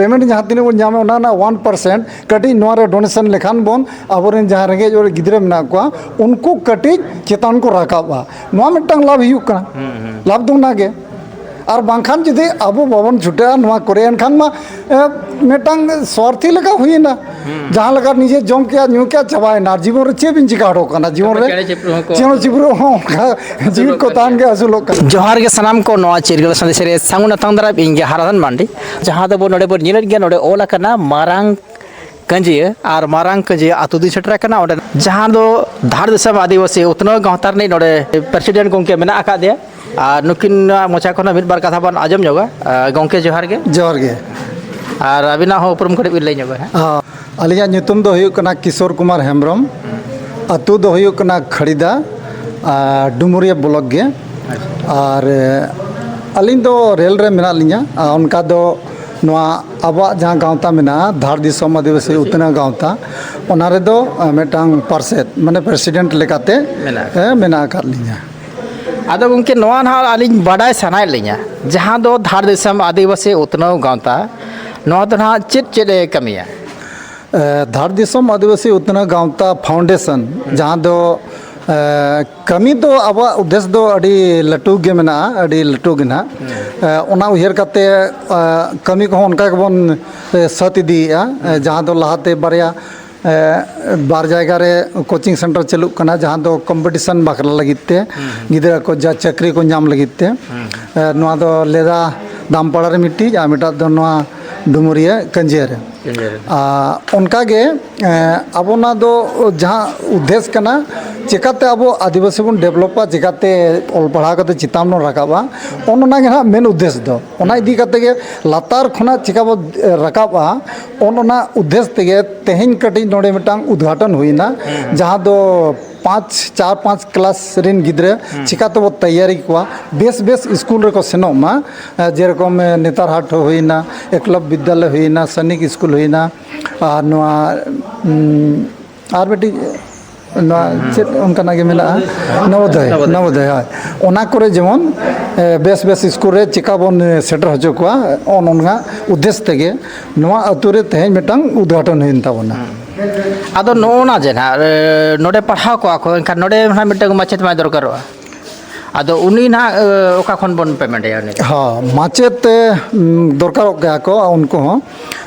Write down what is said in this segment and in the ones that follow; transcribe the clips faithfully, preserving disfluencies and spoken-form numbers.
Payment ᱡᱟᱦᱟᱸ ᱛᱤᱱᱟᱹᱜ ᱵᱚᱱ ᱧᱟᱢᱟ, ᱚᱱᱟ ᱨᱮᱱᱟᱜ ᱚᱣᱟᱱ ᱯᱟᱨᱥᱮᱱᱴ ᱠᱟᱹᱴᱤᱡ ᱱᱚᱣᱟ ᱨᱮ ᱰᱳᱱᱮᱥᱚᱱ ᱞᱮᱠᱷᱟᱱ ᱵᱚᱱ, ᱟᱵᱚᱨᱮᱱ ᱡᱟᱦᱟᱸ ᱨᱮᱸᱜᱮᱡ ᱚᱨᱮᱡ ᱜᱤᱫᱽᱨᱟᱹ ᱢᱮᱱᱟᱜ ᱠᱚᱣᱟ, ᱩᱱᱠᱩ ᱠᱟᱹᱴᱤᱡ ᱪᱮᱛᱟᱱ ᱠᱚ ᱨᱟᱠᱟᱵᱼᱟ᱾ ᱱᱚᱣᱟ ᱢᱤᱫᱴᱟᱝ ᱞᱟᱵᱷ ᱦᱩᱭᱩᱜ ᱠᱟᱱᱟ᱾ ᱞᱟᱵᱷ ᱫᱚ ᱚᱱᱟᱜᱮ᱾ ᱟᱨ ᱵᱟᱝᱠᱷᱟᱱ ᱡᱩᱫᱤ ᱟᱵᱚ ᱵᱟᱵᱚᱱ ᱪᱷᱩᱴᱟᱹᱜᱼᱟ ᱱᱚᱣᱟ ᱠᱚᱨᱮ, ᱮᱱᱠᱷᱟᱱ ᱢᱟ, ᱮ, ᱢᱤᱫᱴᱟᱝ ᱥᱣᱟᱨᱛᱷᱤ ᱞᱮᱠᱟ ᱦᱩᱭᱮᱱᱟ᱾ ᱡᱟᱦᱟᱸ ᱞᱮᱠᱟ ᱱᱤᱡᱮ ᱡᱚᱢ ᱠᱮᱜᱼᱟ, ᱧᱩ ᱠᱮᱜᱼᱟ, ᱪᱟᱵᱟᱭᱮᱱᱟ᱾ ᱟᱨ ᱡᱤᱵᱚᱱ ᱨᱮ ᱪᱮᱫ ᱵᱤᱱ ᱪᱤᱠᱟ ᱦᱚᱴᱚ ᱠᱟᱱᱟ? ᱡᱤᱵᱚᱱ ᱨᱮ ᱪᱮᱬᱮ ᱪᱤᱯᱨᱩ ᱦᱚᱸᱠᱚ ᱪᱮᱬᱮ ᱪᱤᱯᱨᱩ ᱦᱚᱸ ᱚᱱᱠᱟ ᱡᱤᱣᱤ ᱠᱚ ᱛᱟᱦᱮᱱ ᱜᱮ, ᱟᱹᱥᱩᱞᱚᱜ ᱠᱟᱱᱟ᱾ ᱡᱚᱦᱟᱨ ᱜᱮ ᱥᱟᱱᱟᱢ ᱠᱚ, ᱱᱚᱣᱟ ᱪᱤᱨᱜᱟᱹᱞ ᱥᱟᱸᱫᱮᱥ ᱨᱮ ᱥᱟᱹᱜᱩᱱ ᱟᱛᱟᱝ ᱫᱟᱨᱟᱢ᱾ ᱤᱧ ᱜᱮ ᱦᱟᱨᱟᱫᱷᱚᱱ ᱢᱟᱱᱰᱤ᱾ ᱡᱟᱦᱟᱸ ᱫᱚ ᱵᱚ ᱱᱚᱰᱮ ᱵᱚᱱ ᱧᱮᱞᱮᱫ ᱜᱮᱭᱟ, ᱱᱚᱰᱮ ᱚᱞ ᱟᱠᱟᱱᱟ ᱢᱟᱨᱟᱝ ᱠᱟᱹᱡᱤᱭᱟᱹ, ᱟᱨ ᱢᱟᱨᱟᱝ ᱠᱟᱹᱡᱤᱭᱟᱹ ᱟᱹᱛᱩ ᱫᱚᱧ ᱥᱮᱴᱮᱨ ᱟᱠᱟᱱᱟ ᱚᱸᱰᱮ, ᱡᱟᱦᱟᱸ ᱫᱚ ᱫᱷᱟᱲ ᱫᱤᱥᱚᱢ ᱟᱹᱫᱤᱵᱟᱹᱥᱤ ᱩᱛᱱᱟᱹᱣ ᱜᱟᱶᱛᱟ ᱨᱤᱱᱤᱡ ᱱᱚᱰᱮ ᱯᱨᱮᱥᱤᱰᱮᱱᱴ ᱜᱚᱢᱠᱮ ᱢᱮᱱᱟᱜ ᱟᱠᱟᱫᱮᱭᱟ᱾ ᱟᱨ ᱱᱩᱠᱤᱱᱟᱜ ᱢᱚᱪᱟ ᱠᱷᱚᱱ ᱦᱚᱸ ᱢᱤᱫ ᱵᱟᱨ ᱠᱟᱛᱷᱟ ᱵᱚᱱ ᱟᱸᱡᱚᱢ ᱧᱚᱜᱟ᱾ ᱟᱨ ᱜᱚᱢᱠᱮ, ᱡᱚᱦᱟᱨ ᱜᱮ᱾ ᱡᱚᱦᱟᱨ ᱜᱮ᱾ ᱟᱨ ᱟᱹᱵᱤᱱᱟᱜ ᱦᱚᱸ ᱩᱯᱨᱩᱢ ᱠᱟᱹᱴᱤᱡ ᱵᱤᱱ ᱞᱟᱹᱭ ᱧᱚᱜᱟ ᱦᱟᱸᱜ᱾ ᱟᱹᱞᱤᱧᱟᱜ ᱧᱩᱛᱩᱢ ᱫᱚ ᱦᱩᱭᱩᱜ ᱠᱟᱱᱟ ᱠᱤᱥᱳᱨ ᱠᱩᱢᱟᱨ ᱦᱮᱢᱵᱨᱚᱢ᱾ ᱟᱹᱛᱩ ᱫᱚ ᱦᱩᱭᱩᱜ ᱠᱟᱱᱟ ᱠᱷᱟᱲᱤᱫᱟ, ᱟᱨ ᱰᱩᱢᱩᱨᱤᱭᱟᱹ ᱵᱞᱚᱠ ᱜᱮ᱾ ᱟᱨ, ᱮ, ᱟᱹᱞᱤᱧ ᱫᱚ ᱨᱮᱞ ᱨᱮ ᱢᱮᱱᱟᱜ ᱞᱤᱧᱟ᱾ ᱟᱨ ᱚᱱᱠᱟ ᱫᱚ ᱱᱚᱣᱟ ᱟᱵᱚᱣᱟᱜ ᱡᱟᱦᱟᱸ ᱜᱟᱶᱛᱟ ᱢᱮᱱᱟᱜᱼᱟ, ᱫᱷᱟᱲ ᱫᱤᱥᱚᱢ ᱟᱹᱫᱤᱵᱟᱹᱥᱤ ᱩᱛᱱᱟᱹᱣ ᱜᱟᱶᱛᱟ, ᱚᱱᱟ ᱨᱮᱫᱚ, ᱮ, ᱢᱤᱫᱴᱟᱝ ᱯᱟᱨᱥᱮᱛ, ᱢᱟᱱᱮ ᱯᱨᱮᱥᱤᱰᱮᱱᱴ ᱞᱮᱠᱟᱛᱮ, ᱢᱮᱱᱟᱜ ᱟᱠᱟᱫ᱾ ᱮ, ᱢᱮᱱᱟᱜ ᱟᱠᱟᱫ ᱞᱤᱧᱟ᱾ ᱟᱫᱚ ᱜᱚᱢᱠᱮ, ᱱᱚᱣᱟ ᱱᱟᱦᱟᱜ ᱟᱹᱞᱤᱧ ᱵᱟᱰᱟᱭ ᱥᱟᱱᱟᱭᱮᱫ ᱞᱤᱧᱟ, ᱡᱟᱦᱟᱸ ᱫᱚ ᱫᱷᱟᱲ ᱫᱤᱥᱚᱢ ᱟᱹᱫᱤᱵᱟᱹᱥᱤ ᱩᱛᱱᱟᱹᱣ ᱜᱟᱶᱛᱟ, ᱱᱚᱣᱟ ᱫᱚ ᱱᱟᱦᱟᱜ ᱪᱮᱫ ᱪᱮᱫ ᱮ ᱠᱟᱹᱢᱤᱭᱟ? ᱮ, ᱫᱷᱟᱲ ᱫᱤᱥᱚᱢ ᱟᱹᱫᱤᱵᱟᱹᱥᱤ ᱩᱛᱱᱟᱹᱣ ᱜᱟᱶᱛᱟ ᱯᱷᱟᱣᱩᱱᱰᱮᱥᱚᱱ, ᱡᱟᱦᱟᱸ ᱫᱚ, ᱮ, ᱠᱟᱹᱢᱤ ᱫᱚ ᱟᱵᱚᱣᱟᱜ ᱩᱫᱽᱫᱮᱥ ᱫᱚ ᱟᱹᱰᱤ ᱞᱟᱹᱴᱩ ᱜᱮ ᱢᱮᱱᱟᱜᱼᱟ, ᱟᱹᱰᱤ ᱞᱟᱹᱴᱩ ᱜᱮ ᱱᱟᱦᱟᱜ᱾ ᱮ, ᱚᱱᱟ ᱩᱭᱦᱟᱹᱨ ᱠᱟᱛᱮ, ᱮ, ᱠᱟᱹᱢᱤ ᱠᱚᱦᱚᱸ ᱚᱱᱠᱟ ᱜᱮᱵᱚᱱ, ᱮ, ᱥᱟᱹᱛ ᱤᱫᱤᱭᱮᱫᱼᱟ᱾ ᱮ, ᱡᱟᱦᱟᱸ ᱫᱚ ᱞᱟᱦᱟᱛᱮ ᱵᱟᱨᱭᱟ, ᱮ, ᱵᱟᱨ ᱡᱟᱭᱜᱟ ᱨᱮ ᱠᱳᱪᱤᱝ ᱥᱮᱱᱴᱟᱨ ᱪᱟᱹᱞᱩᱜ ᱠᱟᱱᱟ, ᱡᱟᱦᱟᱸ ᱫᱚ ᱠᱚᱢᱯᱤᱴᱤᱥᱚᱱ ᱵᱟᱠᱷᱨᱟ ᱞᱟᱹᱜᱤᱫ ᱛᱮ, ᱜᱤᱫᱽᱨᱟᱹ ᱠᱚ ᱡᱟ ᱪᱟᱹᱠᱨᱤ ᱠᱚ ᱧᱟᱢ ᱞᱟᱹᱜᱤᱫ ᱛᱮ᱾ ᱮ, ᱱᱚᱣᱟ ᱫᱚ ᱞᱮᱫᱟ ᱫᱟᱢᱯᱟᱲᱟ ᱨᱮ ᱢᱤᱫᱴᱤᱡ, ᱟᱨ ᱢᱤᱫᱴᱟᱜ ᱫᱚ ᱱᱚᱣᱟ ᱰᱩᱢᱩᱨᱤᱭᱟᱹ ᱠᱟᱹᱧᱡᱤᱭᱟᱹ ᱨᱮ᱾ ᱟᱨ ᱚᱱᱠᱟᱜᱮ, ᱮ, ᱟᱵᱚ ᱱᱚᱣᱟ ᱫᱚ ᱡᱟᱦᱟᱸ ᱩᱫᱽᱫᱮᱥ ᱠᱟᱱᱟ, ᱪᱮᱠᱟᱛᱮ ᱟᱵᱚ ᱟᱹᱫᱤᱵᱟᱹᱥᱤ ᱵᱚᱱ ᱰᱮᱵᱷᱞᱚᱯᱟ, ᱪᱮᱠᱟᱛᱮ ᱚᱞ ᱯᱟᱲᱦᱟᱣ ᱠᱟᱛᱮ ᱪᱮᱛᱟᱱ ᱵᱚᱱ ᱨᱟᱠᱟᱵᱼᱟ, ᱚᱱ ᱚᱱᱟ ᱜᱮ ᱱᱟᱦᱟᱜ ᱢᱮᱱ ᱩᱫᱽᱫᱮᱥ ᱫᱚ᱾ ᱚᱱᱟ ᱤᱫᱤ ᱠᱟᱛᱮ ᱜᱮ ᱞᱟᱛᱟᱨ ᱠᱷᱚᱱᱟᱜ ᱪᱮᱠᱟ ᱵᱚ, ᱮ, ᱨᱟᱠᱟᱵᱼᱟ, ᱚᱱ ᱚᱱᱟ ᱩᱫᱽᱫᱮᱥ ᱛᱮᱜᱮ ᱛᱮᱦᱮᱧ ᱠᱟᱹᱴᱤᱡ ᱱᱚᱰᱮ ᱢᱤᱫᱴᱟᱝ ᱩᱫᱽᱜᱷᱟᱴᱚᱱ ᱦᱩᱭᱱᱟ, ᱡᱟᱦᱟᱸ ᱫᱚ ᱯᱟᱸᱪ, ᱪᱟᱨ ᱯᱟᱸᱪ ᱠᱞᱟᱥ ᱨᱮᱱ ᱜᱤᱫᱽᱨᱟᱹ ᱪᱤᱠᱟ ᱛᱮᱵᱚ ᱛᱮᱭᱟᱨᱤ ᱠᱚᱣᱟ, ᱵᱮᱥ ᱵᱮᱥ ᱥᱠᱩᱞ ᱨᱮᱠᱚ ᱥᱮᱱᱚᱜ ᱢᱟ᱾ ᱮ, ᱡᱮᱨᱚᱠᱚᱢ, ᱮ, ᱱᱮᱛᱟᱨ ᱦᱟᱴ ᱦᱩᱭᱱᱟ, ᱮᱠᱞᱚᱵᱽ ᱵᱤᱫᱽᱫᱟᱞᱚᱭ ᱦᱩᱭᱱᱟ, ᱥᱚᱭᱱᱤᱠ ᱥᱠᱩᱞ ᱦᱩᱭᱱᱟ, ᱟᱨ ᱱᱚᱣᱟ, ᱩᱢ, ᱟᱨ ᱢᱤᱫᱴᱤᱡ ᱱᱚᱣᱟ ᱪᱮᱫ ᱚᱱᱠᱟᱱᱟᱜ ᱜᱮ ᱢᱮᱱᱟᱜᱼᱟ? ᱱᱚᱵᱳᱫᱚᱭ, ᱱᱚᱵᱳᱫᱚᱭ᱾ ᱱᱚᱵᱳᱫᱚᱭ, ᱦᱳᱭ᱾ ᱚᱱᱟ ᱠᱚᱨᱮ ᱡᱮᱢᱚᱱ, ᱮ, ᱵᱮᱥ ᱵᱮᱥ ᱥᱠᱩᱞ ᱨᱮ ᱪᱮᱠᱟ ᱵᱚᱱ, ᱮ, ᱥᱮᱴᱮᱨ ᱦᱚᱪᱚ ᱠᱚᱣᱟ, ᱚᱱ-, ᱚᱱᱟ ᱩᱫᱽᱫᱮᱥ ᱛᱮᱜᱮ ᱱᱚᱣᱟ ᱟᱹᱛᱩ ᱨᱮ ᱛᱮᱦᱮᱧ ᱢᱤᱫᱴᱟᱝ ᱩᱫᱽᱜᱷᱟᱴᱚᱱ ᱦᱩᱭᱮᱱ ᱛᱟᱵᱚᱱᱟ᱾ ᱟᱫᱚ ᱱᱚᱜᱼᱚ ᱱᱟ ᱡᱮ ᱱᱟᱦᱟᱜ, ᱮ, ᱱᱚᱰᱮ ᱯᱟᱲᱦᱟᱣ ᱠᱚᱣᱟ ᱠᱚ, ᱮᱱᱠᱷᱟᱱ ᱱᱚᱰᱮ ᱱᱟᱦᱟᱜ ᱢᱤᱫᱴᱟᱝ ᱢᱟᱪᱮᱫ ᱢᱟᱭ ᱫᱚᱨᱠᱟᱨᱚᱜᱼᱟ᱾ ᱟᱫᱚ ᱩᱱᱤ ᱱᱟᱦᱟᱜ, ᱮ, ᱚᱠᱟ ᱠᱷᱚᱱ ᱵᱚᱱ ᱯᱮᱢᱮᱱᱴ ᱮᱭᱟ ᱩᱱᱤ ᱫᱚ? ᱦᱚᱸ, ᱢᱟᱪᱮᱫ, ᱮ, ᱩᱢ, ᱫᱚᱨᱠᱟᱨᱚᱜ ᱜᱮᱭᱟ ᱠᱚ ᱩᱱᱠᱩ ᱦᱚᱸ᱾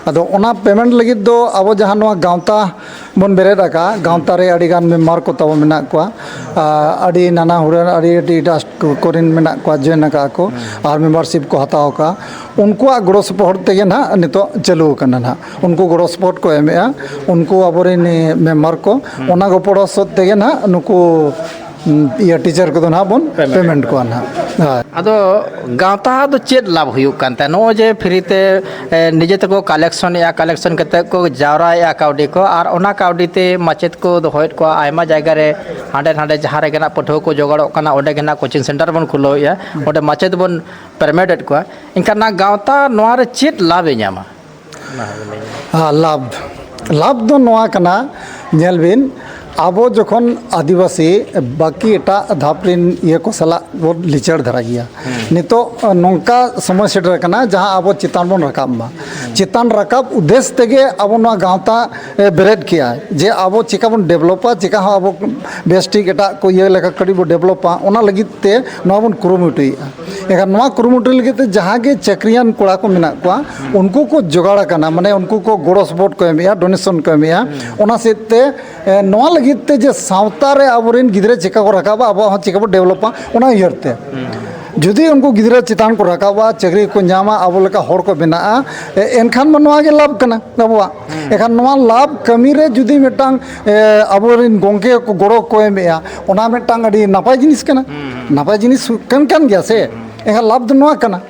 ᱟᱫᱚ ᱚᱱᱟ ᱯᱮᱢᱮᱱᱴ ᱞᱟᱹᱜᱤᱫ ᱫᱚ ᱟᱵᱚ ᱡᱟᱦᱟᱸ ᱱᱚᱣᱟ ᱜᱟᱶᱛᱟ ᱵᱚᱱ ᱵᱮᱨᱮᱫ ᱟᱠᱟᱫ, ᱜᱟᱶᱛᱟ ᱨᱮ ᱟᱹᱰᱤᱜᱟᱱ ᱢᱮᱢᱵᱟᱨ ᱠᱚ ᱛᱟᱵᱚ ᱢᱮᱱᱟᱜ ᱠᱚᱣᱟ᱾ ᱟᱨ ᱟᱹᱰᱤ ᱱᱟᱱᱟ ᱦᱩᱱᱟᱹᱨ, ᱟᱹᱰᱤ, ᱟᱹᱰᱤ ᱴᱨᱟᱥᱴ ᱠᱚᱨᱮᱱ ᱢᱮᱱᱟᱜ ᱠᱚᱣᱟ, ᱡᱚᱭᱮᱱ ᱟᱠᱟᱫᱼᱟ ᱠᱚ, ᱟᱨ ᱢᱮᱢᱵᱟᱨᱥᱤᱯ ᱠᱚ ᱦᱟᱛᱟᱣ ᱟᱠᱟᱫᱼᱟ᱾ ᱩᱱᱠᱩᱣᱟᱜ ᱜᱚᱲᱚ ᱥᱚᱯᱚᱦᱚᱫ ᱛᱮᱜᱮ ᱱᱟᱦᱟᱜ ᱱᱤᱛᱚᱜ ᱪᱟᱹᱞᱩ ᱟᱠᱟᱱᱟ ᱱᱟᱦᱟᱜ᱾ ᱩᱱᱠᱩ ᱜᱚᱲᱚ ᱥᱚᱯᱚᱦᱚᱫ ᱠᱚ ᱮᱢᱮᱫᱼᱟ, ᱩᱱᱠᱩ ᱟᱵᱚᱨᱮᱱ ᱢᱮᱢᱵᱟᱨ ᱠᱚ, ᱚᱱᱟ ᱜᱚᱯᱚᱲᱚ ᱥᱚᱛ ᱛᱮᱜᱮ ᱱᱟᱦᱟᱜ ᱱᱩᱠᱩ, ᱩᱢ, ᱤᱭᱟᱹ, ᱴᱤᱪᱟᱨ ᱠᱚᱫᱚ ᱱᱟᱦᱟᱜ ᱵᱚᱱ ᱯᱮᱢᱮᱱᱴ ᱯᱮᱢᱮᱱᱴ ᱠᱚᱣᱟ ᱱᱟᱦᱟᱜ᱾ ᱦᱳᱭ᱾ ᱟᱫᱚ ᱜᱟᱶᱛᱟ ᱫᱚ ᱪᱮᱫ ᱞᱟᱵᱷ ᱦᱩᱭᱩᱜ ᱠᱟᱱ ᱛᱟᱦᱮᱸ? ᱱᱚᱜᱼᱚᱭ ᱡᱮ ᱯᱷᱨᱤ ᱛᱮ, ᱮ, ᱱᱤᱡᱮ ᱛᱮᱠᱚ ᱠᱟᱞᱮᱠᱥᱚᱱᱮᱫᱼᱟ, ᱠᱟᱞᱮᱠᱥᱚᱱ ᱠᱟᱛᱮᱫ ᱠᱚ ᱡᱟᱣᱨᱟᱭᱮᱫᱼᱟ ᱠᱟᱹᱣᱰᱤ ᱠᱚ, ᱟᱨ ᱚᱱᱟ ᱠᱟᱹᱣᱰᱤ ᱛᱮ ᱢᱟᱪᱮᱫ ᱠᱚ ᱫᱚᱦᱚᱭᱮᱫ ᱠᱚᱣᱟ ᱟᱭᱢᱟ ᱡᱟᱭᱜᱟ ᱨᱮ, ᱦᱟᱸᱰᱮ ᱱᱟᱸᱰᱮ ᱡᱟᱦᱟᱸ ᱨᱮᱜᱮ ᱱᱟᱜ ᱯᱟᱹᱴᱷᱩᱣᱟᱹ ᱠᱚ ᱡᱚᱜᱟᱲᱚᱜ ᱠᱟᱱᱟ, ᱚᱸᱰᱮ ᱜᱮ ᱱᱟᱜ ᱠᱳᱪᱤᱝ ᱥᱮᱱᱴᱟᱨ ᱵᱚᱱ ᱠᱷᱩᱞᱟᱹᱣᱮᱫᱼᱟ, ᱚᱸᱰᱮ ᱢᱟᱪᱮᱫ ᱵᱚᱱ ᱯᱮᱨᱢᱤᱴᱮᱫ ᱠᱚᱣᱟ᱾ ᱮᱱᱠᱷᱟᱱ ᱚᱱᱟ ᱜᱟᱶᱛᱟ ᱱᱚᱣᱟ ᱨᱮ ᱪᱮᱫ ᱞᱟᱵᱷ ᱮ ᱧᱟᱢᱟ? ᱚᱱᱟ ᱦᱚᱸ ᱞᱟᱹᱭ ᱧᱚᱜ᱾ ᱦᱮᱸ, ᱞᱟᱵᱷ, ᱞᱟᱵᱷ ᱫᱚ ᱱᱚᱣᱟ ᱠᱟᱱᱟ, ᱧᱮᱞ ᱵᱤᱱ, ᱟᱵᱚ ᱡᱚᱠᱷᱚᱱ ᱟᱹᱫᱤᱵᱟᱹᱥᱤ ᱵᱟᱹᱠᱤ ᱮᱴᱟᱜ ᱫᱷᱟᱯ ᱨᱮᱱ ᱤᱭᱟᱹ ᱠᱚ ᱥᱟᱞᱟᱜ ᱵᱚᱱ ᱞᱤᱪᱟᱹᱲ ᱫᱷᱟᱨᱟ ᱜᱮᱭᱟ᱾ ᱱᱤᱛᱚᱜ, ᱟ, ᱱᱚᱝᱠᱟ ᱥᱚᱢᱚᱭ ᱥᱮᱴᱮᱨ ᱟᱠᱟᱱᱟ, ᱡᱟᱦᱟᱸ ᱟᱵᱚ ᱪᱮᱛᱟᱱ ᱵᱚᱱ ᱨᱟᱠᱟᱵ ᱢᱟ᱾ ᱪᱮᱛᱟᱱ ᱨᱟᱠᱟᱵ ᱩᱫᱽᱫᱮᱥ ᱛᱮᱜᱮ ᱟᱵᱚ ᱱᱚᱣᱟ ᱜᱟᱶᱛᱟ, ᱮ, ᱵᱮᱨᱮᱫ ᱠᱮᱜᱼᱟ, ᱡᱮ ᱟᱵᱚ ᱪᱮᱠᱟ ᱵᱚᱱ ᱰᱮᱵᱷᱞᱚᱯᱟ, ᱪᱮᱠᱟ ᱦᱚᱸ ᱟᱵᱚ ᱵᱮᱥ ᱴᱷᱤᱠ ᱮᱴᱟᱜ ᱠᱚ ᱤᱭᱟᱹ ᱞᱮᱠᱟ ᱠᱟᱹᱴᱤᱡ ᱵᱚ ᱰᱮᱵᱷᱞᱚᱯᱟ, ᱚᱱᱟ ᱞᱟᱹᱜᱤᱫ ᱛᱮ ᱱᱚᱣᱟ ᱵᱚᱱ ᱠᱩᱨᱩᱢᱩᱴᱩᱭᱮᱫᱼᱟ᱾ ᱮᱱᱠᱷᱟᱱ ᱱᱚᱣᱟ ᱠᱩᱨᱩᱢᱩᱴᱩ ᱞᱟᱹᱜᱤᱫ ᱛᱮ ᱡᱟᱦᱟᱸ ᱜᱮ ᱪᱟᱹᱠᱨᱤᱭᱟᱱ ᱠᱚᱲᱟ ᱠᱚ ᱢᱮᱱᱟᱜ ᱠᱚᱣᱟ, ᱩᱱᱠᱩ ᱠᱚ ᱡᱚᱜᱟᱲ ᱟᱠᱟᱱᱟ, ᱢᱟᱱᱮ ᱩᱱᱠᱩ ᱠᱚ ᱜᱚᱲᱚ ᱥᱚᱯᱚᱦᱚᱫ ᱠᱚ ᱮᱢᱮᱜᱼᱟ, ᱰᱳᱱᱮᱥᱚᱱ ᱠᱚ ᱮᱢᱮᱜᱼᱟ᱾ ᱚᱱᱟ ᱥᱮᱫ ᱛᱮ, ᱮ, ᱱᱚᱣᱟ ᱞᱟᱹᱜᱤᱫ ᱛᱮ ᱡᱮ ᱥᱟᱶᱛᱟ ᱨᱮ ᱟᱵᱚᱨᱮᱱ ᱜᱤᱫᱽᱨᱟᱹ ᱪᱮᱠᱟ ᱠᱚ ᱨᱟᱠᱟᱵᱟ, ᱟᱵᱚᱣᱟᱜ ᱦᱚᱸ ᱪᱮᱠᱟ ᱵᱚ ᱰᱮᱵᱷᱞᱚᱯᱟ, ᱚᱱᱟ ᱩᱭᱦᱟᱹᱨ ᱛᱮ᱾ ᱡᱩᱫᱤ ᱩᱱᱠᱩ ᱜᱤᱫᱽᱨᱟᱹ ᱪᱮᱛᱟᱱ ᱠᱚ ᱨᱟᱠᱟᱵᱟ, ᱪᱟᱹᱠᱨᱤ ᱠᱚ ᱧᱟᱢᱟ, ᱟᱵᱚ ᱞᱮᱠᱟ ᱦᱚᱲ ᱠᱚ ᱵᱮᱱᱟᱜᱼᱟ, ᱮ, ᱮᱱᱠᱷᱟᱱ ᱢᱟ ᱱᱚᱣᱟ ᱜᱮ ᱞᱟᱵᱷ ᱠᱟᱱᱟ ᱟᱵᱚᱣᱟᱜ᱾ ᱮᱱᱠᱷᱟᱱ ᱱᱚᱣᱟ ᱞᱟᱵᱷ ᱠᱟᱹᱢᱤ ᱨᱮ ᱡᱩᱫᱤ ᱢᱤᱫᱴᱟᱝ, ᱮ, ᱟᱵᱚᱨᱮᱱ ᱜᱚᱢᱠᱮ ᱠᱚ ᱜᱚᱲᱚ ᱠᱚ ᱮᱢᱮᱜᱼᱟ, ᱚᱱᱟ ᱢᱤᱫᱴᱟᱝ ᱟᱹᱰᱤ ᱱᱟᱯᱟᱭ ᱡᱤᱱᱤᱥ ᱠᱟᱱᱟ᱾ ᱱᱟᱯᱟᱭ ᱡᱤᱱᱤᱥ ᱠᱟᱱ, ᱠᱟᱱ ᱜᱮᱭᱟ ᱥᱮ? ᱮᱱᱠᱷᱟᱱ ᱞᱟᱵᱷ ᱫᱚ ᱱᱚᱣᱟ ᱠᱟᱱᱟ᱾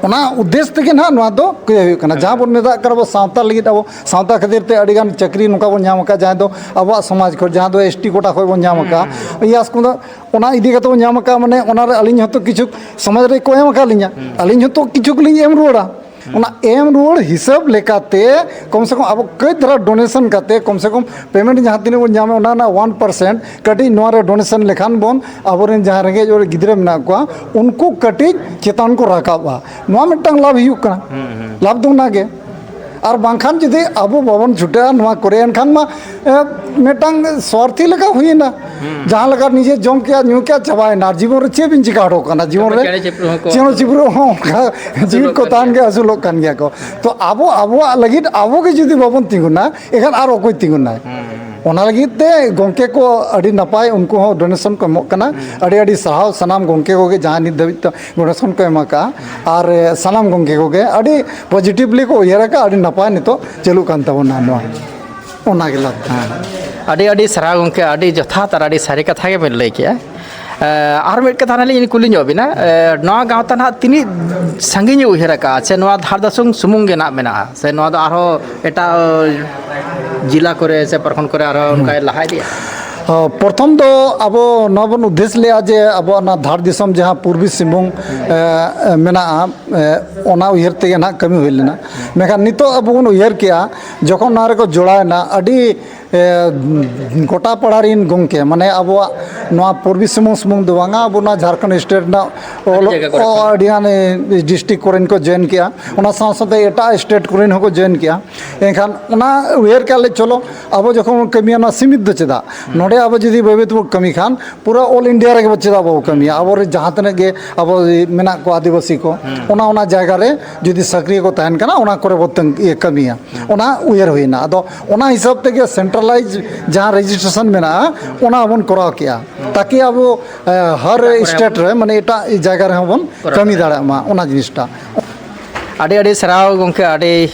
ᱚᱱᱟ ᱩᱫᱽᱫᱮᱥ ᱛᱮᱜᱮ ᱱᱟᱦᱟᱜ ᱱᱚᱣᱟ ᱫᱚ ᱤᱭᱟᱹ ᱦᱩᱭᱩᱜ ᱠᱟᱱᱟ᱾ ᱡᱟᱦᱟᱸ ᱵᱚᱱ ᱢᱮᱛᱟᱜ ᱠᱟᱱᱟ ᱟᱵᱚ ᱥᱟᱶᱛᱟ ᱞᱟᱹᱜᱤᱫ, ᱟᱵᱚ ᱥᱟᱶᱛᱟ ᱠᱷᱟᱹᱛᱤᱨ ᱛᱮ ᱟᱹᱰᱤᱜᱟᱱ ᱪᱟᱹᱠᱨᱤ ᱱᱚᱝᱠᱟ ᱵᱚᱱ ᱧᱟᱢ ᱟᱠᱟᱫ, ᱡᱟᱦᱟᱸ ᱫᱚ ᱟᱵᱚᱣᱟᱜ ᱥᱚᱢᱟᱡᱽ ᱠᱷᱚᱱ, ᱡᱟᱦᱟᱸ ᱫᱚ ᱮᱥ ᱴᱤ ᱠᱳᱴᱟ ᱠᱷᱚᱱ ᱵᱚᱱ ᱧᱟᱢ ᱟᱠᱟᱫ᱾ ᱤᱭᱟᱥ ᱠᱚᱫᱚ ᱚᱱᱟ ᱤᱫᱤ ᱠᱟᱛᱮ ᱵᱚᱱ ᱧᱟᱢ ᱟᱠᱟᱫ, ᱢᱟᱱᱮ ᱚᱱᱟᱨᱮ ᱟᱹᱞᱤᱧ ᱦᱚᱸᱛᱚ ᱠᱤᱪᱷᱩ ᱥᱚᱢᱟᱡᱽ ᱨᱮ ᱠᱚ ᱮᱢ ᱟᱠᱟᱫ ᱞᱤᱧᱟ, ᱟᱹᱞᱤᱧ ᱦᱚᱸᱛᱚ ᱠᱤᱪᱷᱩ ᱜᱮᱞᱤᱧ ᱮᱢ ᱨᱩᱣᱟᱹᱲᱟ᱾ ᱚᱱᱟ ᱮᱢ ᱨᱩᱣᱟᱹᱲ ᱦᱤᱥᱟᱹᱵ ᱞᱮᱠᱟᱛᱮ ᱠᱚᱢ ᱥᱮ ᱠᱚᱢ ᱟᱵᱚ ᱠᱟᱹᱡ ᱫᱷᱟᱨᱟ ᱰᱳᱱᱮᱥᱚᱱ ᱠᱟᱛᱮ, ᱠᱚᱢ ᱥᱮ ᱠᱚᱢ ᱯᱮᱢᱮᱱᱴ ᱡᱟᱦᱟᱸ ᱛᱤᱱᱟᱹᱜ ᱵᱚᱱ ᱧᱟᱢᱮᱫ, ᱚᱱᱟ ᱨᱮᱱᱟᱜ ᱚᱣᱟᱱ ᱯᱟᱨᱥᱮᱱᱴ ᱠᱟᱹᱴᱤᱡ ᱱᱚᱣᱟ ᱨᱮ ᱰᱳᱱᱮᱥᱚᱱ ᱞᱮᱠᱷᱟᱱ ᱵᱚᱱ, ᱟᱵᱚᱨᱮᱱ ᱡᱟᱦᱟᱸ ᱨᱮᱸᱜᱮᱡ ᱚᱨᱮᱡ ᱜᱤᱫᱽᱨᱟᱹ ᱢᱮᱱᱟᱜ ᱠᱚᱣᱟ, ᱩᱱᱠᱩ ᱠᱟᱹᱴᱤᱡ ᱪᱮᱛᱟᱱ ᱠᱚ ᱨᱟᱠᱟᱵᱼᱟ᱾ ᱱᱚᱣᱟ ᱢᱤᱫᱴᱟᱝ ᱞᱟᱵᱷ ᱦᱩᱭᱩᱜ ᱠᱟᱱᱟ᱾ ᱞᱟᱵᱷ ᱫᱚ ᱚᱱᱟᱜᱮ᱾ ᱟᱨ ᱵᱟᱝᱠᱷᱟᱱ ᱡᱩᱫᱤ ᱟᱵᱚ ᱵᱟᱵᱚᱱ ᱪᱷᱩᱴᱟᱹᱜᱼᱟ ᱱᱚᱣᱟ ᱠᱚᱨᱮ, ᱮᱱᱠᱷᱟᱱ ᱢᱟ, ᱮ, ᱢᱤᱫᱴᱟᱝ ᱥᱣᱟᱨᱛᱷᱤ ᱞᱮᱠᱟ ᱦᱩᱭᱮᱱᱟ᱾ ᱡᱟᱦᱟᱸ ᱞᱮᱠᱟ ᱱᱤᱡᱮ ᱡᱚᱢ ᱠᱮᱜᱼᱟ, ᱧᱩ ᱠᱮᱜᱼᱟ, ᱪᱟᱵᱟᱭᱮᱱᱟ᱾ ᱟᱨ ᱡᱤᱵᱚᱱ ᱨᱮ ᱪᱮᱫ ᱵᱤᱱ ᱪᱤᱠᱟ ᱦᱚᱴᱚ ᱠᱟᱱᱟ? ᱡᱤᱵᱚᱱ ᱨᱮ ᱪᱮᱬᱮ ᱪᱤᱯᱨᱩ ᱦᱚᱸᱠᱚ ᱪᱮᱬᱮ ᱪᱤᱯᱨᱩ ᱦᱚᱸ ᱚᱱᱠᱟ ᱡᱤᱣᱤᱫ ᱟᱹᱥᱩᱞᱚᱜ ᱠᱚ ᱠᱟᱱ ᱛᱟᱦᱮᱱ ᱜᱮᱭᱟ᱾ ᱜᱮ ᱟᱹᱥᱩᱞᱚᱜ ᱠᱟᱱ ᱜᱮᱭᱟ ᱠᱚ᱾ ᱛᱚ ᱟᱵᱚ ᱟᱵᱚᱣᱟᱜ ᱞᱟᱹᱜᱤᱫ ᱟᱵᱚ ᱜᱮ ᱡᱩᱫᱤ ᱵᱟᱵᱚᱱ ᱛᱤᱸᱜᱩᱱᱟ, ᱮᱱᱠᱷᱟᱱ ᱟᱨ ᱚᱠᱚᱭ ᱛᱤᱸᱜᱩᱱᱟᱭ? ᱚᱱᱟ ᱞᱟᱹᱜᱤᱫ ᱛᱮ ᱜᱚᱢᱠᱮ ᱠᱚ ᱟᱹᱰᱤ ᱱᱟᱯᱟᱭ, ᱩᱱᱠᱩ ᱦᱚᱸ ᱰᱳᱱᱮᱥᱚᱱ ᱠᱚ ᱮᱢᱚᱜ ᱠᱟᱱᱟ᱾ ᱟᱹᱰᱤ ᱟᱹᱰᱤ ᱥᱟᱨᱦᱟᱣ ᱥᱟᱱᱟᱢ ᱜᱚᱢᱠᱮ ᱠᱚᱜᱮ ᱡᱟᱦᱟᱸ ᱱᱤᱛ ᱫᱷᱟᱹᱵᱤᱡ ᱛᱮ ᱰᱳᱱᱮᱥᱚᱱ ᱠᱚ ᱮᱢ ᱟᱠᱟᱫᱼᱟ᱾ ᱟᱨ, ᱮ, ᱥᱟᱱᱟᱢ ᱜᱚᱢᱠᱮ ᱠᱚᱜᱮ ᱟᱹᱰᱤ ᱯᱚᱡᱤᱴᱤᱵᱷᱞᱤ ᱠᱚ ᱩᱭᱦᱟᱹᱨ ᱟᱠᱟᱫᱼᱟ᱾ ᱟᱹᱰᱤ ᱱᱟᱯᱟᱭ ᱱᱤᱛᱚᱜ ᱪᱟᱹᱞᱩᱜ ᱠᱟᱱ ᱛᱟᱵᱚᱱᱟ ᱱᱚᱣᱟ᱾ ᱚᱱᱟ ᱜᱮ ᱞᱟᱹᱠᱛᱤ᱾ ᱦᱮᱸ᱾ ᱟᱹᱰᱤ ᱟᱹᱰᱤ ᱥᱟᱨᱦᱟᱣ ᱜᱚᱢᱠᱮ, ᱟᱹᱰᱤ ᱡᱚᱛᱷᱟᱛ ᱟᱨ ᱟᱹᱰᱤ ᱥᱟᱹᱨᱤ ᱠᱟᱛᱷᱟ ᱜᱮᱵᱮᱱ ᱞᱟᱹᱭ ᱠᱮᱜᱼᱟ᱾ ᱮ, ᱟᱨ ᱢᱤᱫ ᱠᱟᱛᱷᱟ ᱱᱟᱦᱟᱜ ᱞᱤᱧ ᱠᱩᱞᱤ ᱧᱚᱜ ᱵᱤᱱᱟ, ᱮ, ᱱᱚᱣᱟ ᱜᱟᱶᱛᱟ ᱱᱟᱦᱟᱜ ᱛᱤᱱᱟᱹᱜ ᱥᱟᱺᱜᱤᱧ ᱮ ᱩᱭᱦᱟᱹᱨ ᱟᱠᱟᱫᱼᱟ, ᱥᱮ ᱱᱚᱣᱟ ᱫᱷᱟᱲ ᱫᱟᱥᱩᱝ ᱥᱩᱢᱩᱝ ᱜᱮ ᱱᱟᱦᱟᱜ ᱢᱮᱱᱟᱜᱼᱟ, ᱥᱮ ᱱᱚᱣᱟ ᱫᱚ ᱟᱨᱦᱚᱸ ᱮᱴᱟᱜ, ᱮ, ᱡᱮᱞᱟ ᱠᱚᱨᱮ ᱥᱮ ᱯᱨᱚᱠᱷᱚᱸᱰ ᱠᱚᱨᱮ ᱟᱨᱦᱚᱸ ᱚᱱᱠᱟᱭ ᱞᱟᱦᱟ ᱤᱫᱤᱭᱟ? ᱚ, ᱯᱨᱚᱛᱷᱚᱢ ᱫᱚ ᱟᱵᱚ ᱱᱚᱣᱟ ᱵᱚᱱ ᱩᱫᱽᱫᱮᱥ ᱞᱮᱜᱼᱟ ᱡᱮ ᱟᱵᱚᱣᱟᱜ ᱚᱱᱟ ᱫᱷᱟᱲ ᱫᱤᱥᱚᱢ ᱡᱟᱦᱟᱸ ᱯᱩᱨᱵᱤ ᱥᱤᱝᱵᱷᱩᱢ, ᱮ, ᱢᱮᱱᱟᱜᱼᱟ, ᱮ, ᱚᱱᱟ ᱩᱭᱦᱟᱹᱨ ᱛᱮᱜᱮ ᱱᱟᱦᱟᱜ ᱠᱟᱹᱢᱤ ᱦᱩᱭ ᱞᱮᱱᱟ᱾ ᱢᱮᱱᱠᱷᱟᱱ ᱱᱤᱛᱚᱜ ᱟᱵᱚ ᱵᱚᱱ ᱩᱭᱦᱟᱹᱨ ᱠᱮᱜᱼᱟ, ᱡᱚᱠᱷᱚᱱ ᱱᱚᱣᱟ ᱨᱮᱠᱚ ᱡᱚᱲᱟᱣᱮᱱᱟ, ᱟᱹᱰᱤ, ᱮ, ᱜᱚᱴᱟ ᱯᱟᱲᱟ ᱨᱮᱱ ᱜᱚᱢᱠᱮ, ᱢᱟᱱᱮ ᱟᱵᱚᱣᱟᱜ ᱱᱚᱣᱟ ᱯᱩᱨᱵᱤ ᱥᱤᱝᱵᱷᱩᱢ ᱥᱩᱢᱩᱝ ᱫᱚ ᱵᱟᱝᱟ, ᱟᱵᱚ ᱱᱚᱣᱟ ᱡᱷᱟᱲᱠᱷᱚᱸᱰ ᱥᱴᱮᱴ ᱨᱮᱱᱟᱜ ᱟᱹᱰᱤ ᱚᱞᱚᱜ ᱡᱟᱭᱜᱟ ᱠᱚᱨᱮ ᱠᱷᱚᱱ᱾ ᱟᱹᱰᱤ ᱜᱟᱱ, ᱮ, ᱰᱤᱥᱴᱨᱤᱠᱴ ᱠᱚᱨᱮᱱ ᱠᱚ ᱡᱚᱭᱮᱱ ᱠᱮᱜᱼᱟ, ᱚᱱᱟ ᱥᱟᱶ ᱥᱟᱶᱛᱮ ᱮᱴᱟᱜ ᱥᱴᱮᱴ ᱠᱚᱨᱮᱱ ᱦᱚᱸᱠᱚ ᱡᱚᱭᱮᱱ ᱠᱮᱜᱼᱟ᱾ ᱮᱱᱠᱷᱟᱱ ᱚᱱᱟ ᱩᱭᱦᱟᱹᱨ ᱠᱮᱜᱼᱟ ᱞᱮ, ᱪᱚᱞᱚ ᱟᱵᱚ ᱡᱚᱠᱷᱚᱱ ᱵᱚᱱ ᱠᱟᱹᱢᱤᱭᱟ, ᱱᱚᱣᱟ ᱥᱤᱢᱤᱛ ᱫᱚ ᱪᱮᱫᱟᱜ? ᱱᱚᱰᱮ ᱟᱵᱚ ᱡᱩᱫᱤ ᱵᱟᱹᱭ ᱵᱟᱹᱭ ᱛᱮᱵᱚᱱ ᱠᱟᱹᱢᱤ ᱠᱷᱟᱱ, ᱯᱩᱨᱟᱹ ᱚᱞ ᱤᱱᱰᱤᱭᱟ ᱨᱮᱜᱮ ᱵᱚ ᱪᱮᱫᱟᱜ ᱵᱟᱵᱚ ᱠᱟᱹᱢᱤᱭᱟ? ᱟᱵᱚᱨᱮᱱ ᱡᱟᱦᱟᱸ ᱛᱤᱱᱟᱹᱜ ᱜᱮ ᱟᱵᱚ ᱢᱮᱱᱟᱜ ᱠᱚᱣᱟ ᱟᱹᱫᱤᱵᱟᱹᱥᱤ ᱠᱚ, ᱚᱱᱟ, ᱚᱱᱟ ᱡᱟᱭᱜᱟ ᱨᱮ ᱡᱩᱫᱤ ᱥᱟᱹᱠᱨᱤᱭᱟᱹ ᱠᱚ ᱛᱟᱦᱮᱱ ᱠᱟᱱᱟ, ᱚᱱᱟ ᱠᱚᱨᱮ ᱵᱚ ᱛᱟᱹᱝ-, ᱤᱭᱟᱹ, ᱠᱟᱹᱢᱤᱭᱟ᱾ ᱚᱱᱟ ᱩᱭᱦᱟᱹᱨ ᱦᱩᱭᱱᱟ᱾ ᱟᱫᱚ ᱚᱱᱟ ᱦᱤᱥᱟᱹᱵ ᱛᱮᱜᱮ ᱥᱮᱱᱴᱨᱟᱞᱟᱭᱤᱡᱽ ᱡᱟᱦᱟᱸ ᱨᱮᱡᱤᱥᱴᱨᱮᱥᱚᱱ ᱢᱮᱱᱟᱜᱼᱟ, ᱚᱱᱟ ᱵᱚᱱ ᱠᱚᱨᱟᱣ ᱠᱮᱜᱼᱟ, ᱛᱟᱠᱤ ᱟᱵᱚ, ᱮ, ᱦᱟᱨ ᱮᱴᱟᱜ ᱠᱚᱨᱮ ᱥᱴᱮᱴ ᱨᱮ, ᱢᱟᱱᱮ ᱮᱴᱟᱜ ᱡᱟᱭᱜᱟ ᱨᱮᱦᱚᱸ ᱵᱚᱱ ᱠᱚᱨᱟᱣ ᱠᱟᱹᱢᱤ ᱫᱟᱲᱮᱭᱟᱜᱼᱟ᱾ ᱫᱟᱲᱮᱭᱟᱜ ᱢᱟ, ᱚᱱᱟ ᱡᱤᱱᱤᱥᱴᱟ᱾ ᱟᱹᱰᱤ ᱟᱹᱰᱤ ᱥᱟᱨᱦᱟᱣ ᱜᱚᱢᱠᱮ, ᱟᱹᱰᱤ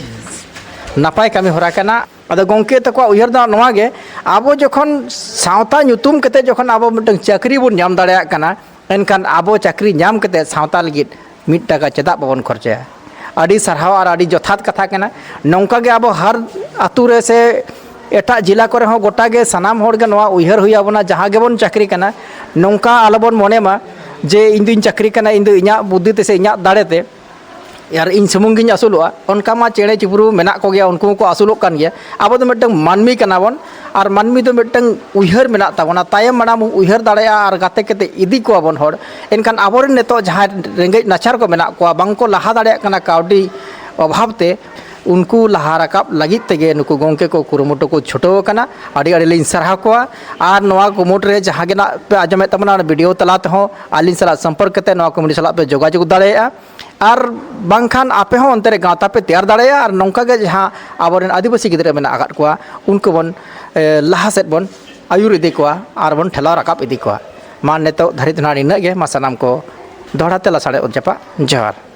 ᱱᱟᱯᱟᱭ ᱠᱟᱹᱢᱤ ᱦᱚᱨᱟ ᱠᱟᱱᱟ᱾ ᱟᱫᱚ ᱜᱚᱢᱠᱮ ᱛᱟᱠᱚᱣᱟᱜ ᱩᱭᱦᱟᱹᱨ ᱫᱚ ᱱᱚᱣᱟ ᱜᱮ, ᱟᱵᱚ ᱡᱚᱠᱷᱚᱱ ᱥᱟᱶᱛᱟ ᱧᱩᱛᱩᱢ ᱠᱟᱛᱮ ᱡᱚᱠᱷᱚᱱ ᱟᱵᱚ ᱢᱤᱫᱴᱟᱝ ᱪᱟᱹᱠᱨᱤ ᱵᱚᱱ ᱧᱟᱢ ᱫᱟᱲᱮᱭᱟᱜ ᱠᱟᱱᱟ, ᱮᱱᱠᱷᱟᱱ ᱟᱵᱚ ᱪᱟᱹᱠᱨᱤ ᱧᱟᱢ ᱠᱟᱛᱮ ᱥᱟᱶᱛᱟ ᱞᱟᱹᱜᱤᱫ ᱢᱤᱫ ᱴᱟᱠᱟ ᱪᱮᱫᱟᱜ ᱵᱟᱵᱚᱱ ᱠᱷᱚᱨᱪᱟᱭᱟ? ᱟᱹᱰᱤ ᱥᱟᱨᱦᱟᱣ ᱟᱨ ᱟᱹᱰᱤ ᱡᱚᱛᱷᱟᱛ ᱠᱟᱛᱷᱟ ᱠᱟᱱᱟ᱾ ᱱᱚᱝᱠᱟ ᱜᱮ ᱟᱵᱚ ᱦᱟᱨ ᱟᱹᱛᱩ ᱨᱮ ᱥᱮ ᱮᱴᱟᱜ ᱡᱮᱞᱟ ᱠᱚᱨᱮ ᱦᱚᱸ ᱜᱚᱴᱟ ᱜᱮ ᱥᱟᱱᱟᱢ ᱦᱚᱲ ᱜᱮ ᱱᱚᱣᱟ ᱩᱭᱦᱟᱹᱨ ᱦᱩᱭ ᱟᱵᱚᱱᱟ, ᱡᱟᱦᱟᱸ ᱜᱮᱵᱚᱱ ᱪᱟᱹᱠᱨᱤ ᱠᱟᱱᱟ, ᱱᱚᱝᱠᱟ ᱟᱞᱚᱵᱚᱱ ᱢᱚᱱᱮ ᱢᱟ ᱡᱮ ᱤᱧ ᱫᱩᱧ ᱪᱟᱹᱠᱨᱤ ᱠᱟᱱᱟ, ᱤᱧ ᱫᱚ ᱤᱧᱟᱹᱜ ᱵᱩᱫᱽᱫᱷᱤ ᱛᱮ ᱥᱮ ᱤᱧᱟᱹᱜ ᱫᱟᱲᱮ ᱛᱮ ᱟᱨ ᱤᱧ ᱥᱩᱢᱩᱝ ᱜᱤᱧ ᱟᱹᱥᱩᱞᱚᱜᱼᱟ, ᱚᱱᱠᱟ ᱢᱟ ᱪᱮᱬᱮ ᱪᱤᱯᱨᱩ ᱢᱮᱱᱟᱜ ᱠᱚᱜᱮᱭᱟ, ᱩᱱᱠᱩ ᱦᱚᱸᱠᱚ ᱟᱹᱥᱩᱞᱚᱜ ᱠᱟᱱ ᱜᱮᱭᱟ᱾ ᱟᱵᱚ ᱫᱚ ᱢᱤᱫᱴᱟᱝ ᱢᱟᱹᱱᱢᱤ ᱠᱟᱱᱟ ᱵᱚᱱ, ᱟᱨ ᱢᱟᱹᱱᱢᱤ ᱫᱚ ᱢᱤᱫᱴᱟᱝ ᱩᱭᱦᱟᱹᱨ ᱢᱮᱱᱟᱜ ᱛᱟᱵᱚᱱᱟ, ᱛᱟᱭᱚᱢ ᱢᱟᱲᱟᱝ ᱵᱚᱱ ᱩᱭᱦᱟᱹᱨ ᱫᱟᱲᱮᱭᱟᱜᱼᱟ ᱟᱨ ᱜᱟᱛᱮ ᱠᱟᱛᱮ ᱤᱫᱤ ᱠᱚᱣᱟ ᱵᱚᱱ ᱦᱚᱲ᱾ ᱮᱱᱠᱷᱟᱱ ᱟᱵᱚᱨᱮᱱ ᱱᱤᱛᱚᱜ ᱡᱟᱦᱟᱸᱭ ᱨᱮᱸᱜᱮᱡ ᱱᱟᱪᱟᱨ ᱠᱚ ᱢᱮᱱᱟᱜ ᱠᱚᱣᱟ, ᱵᱟᱝ ᱠᱚ ᱞᱟᱦᱟ ᱫᱟᱲᱮᱭᱟᱜ ᱠᱟᱱᱟ ᱠᱟᱹᱣᱰᱤ ᱚᱵᱷᱟᱵᱽ ᱛᱮ, ᱩᱱᱠᱩ ᱞᱟᱦᱟ ᱨᱟᱠᱟᱵ ᱞᱟᱹᱜᱤᱫ ᱛᱮᱜᱮ ᱱᱩᱠᱩ ᱜᱚᱢᱠᱮ ᱠᱚ ᱠᱩᱨᱩᱢᱩᱴᱩ ᱠᱚ ᱪᱷᱩᱴᱟᱹᱣ ᱟᱠᱟᱱᱟ᱾ ᱟᱹᱰᱤ ᱟᱹᱰᱤ ᱞᱤᱧ ᱥᱟᱨᱦᱟᱣ ᱠᱚᱣᱟ᱾ ᱟᱨ ᱱᱚᱣᱟ ᱠᱩᱢᱩᱴ ᱨᱮ ᱡᱟᱦᱟᱸ ᱜᱮ ᱱᱟᱜ ᱯᱮ ᱟᱸᱡᱚᱢᱮᱫ ᱛᱟᱵᱚᱱᱟ, ᱚᱱᱟ ᱵᱷᱤᱰᱤᱭᱳ ᱛᱟᱞᱟ ᱛᱮᱦᱚᱸ ᱟᱹᱞᱤᱧ ᱥᱟᱞᱟᱜ ᱥᱚᱢᱯᱚᱨᱠ ᱠᱟᱛᱮ ᱱᱚᱣᱟ ᱠᱚᱢᱤᱴᱤ ᱥᱟᱞᱟᱜ ᱯᱮ ᱡᱳᱜᱟᱡᱳᱜᱽ ᱫᱟᱲᱮᱭᱟᱜᱼᱟ᱾ ᱟᱨ ᱵᱟᱝᱠᱷᱟᱱ ᱟᱯᱮ ᱦᱚᱸ ᱚᱱᱛᱮ ᱨᱮ ᱜᱟᱶᱛᱟ ᱯᱮ ᱛᱮᱭᱟᱨ ᱫᱟᱲᱮᱭᱟᱜᱼᱟ᱾ ᱟᱨ ᱱᱚᱝᱠᱟ ᱜᱮ ᱡᱟᱦᱟᱸ ᱟᱵᱚᱨᱮᱱ ᱟᱹᱫᱤᱵᱟᱹᱥᱤ ᱜᱤᱫᱽᱨᱟᱹ ᱢᱮᱱᱟᱜ ᱟᱠᱟᱫ ᱠᱚᱣᱟ, ᱩᱱᱠᱩ ᱵᱚᱱ, ᱮ, ᱞᱟᱦᱟ ᱥᱮᱫ ᱵᱚᱱ ᱟᱹᱭᱩᱨ ᱤᱫᱤ ᱠᱚᱣᱟ ᱟᱨ ᱵᱚᱱ ᱴᱷᱮᱞᱟᱣ ᱨᱟᱠᱟᱵ ᱤᱫᱤ ᱠᱚᱣᱟ᱾ ᱢᱟ ᱱᱤᱛᱚᱜ ᱫᱷᱟᱹᱨᱤᱡ ᱫᱚ ᱱᱟᱦᱟᱜ ᱱᱤᱱᱟᱹᱜ ᱜᱮ᱾ ᱢᱟ ᱥᱟᱱᱟᱢ ᱠᱚ ᱫᱚᱦᱲᱟ ᱛᱮ ᱞᱟᱥᱟᱲᱦᱮᱫ ᱚᱛ ᱡᱟᱯᱟᱜ ᱡᱚᱦᱟᱨ᱾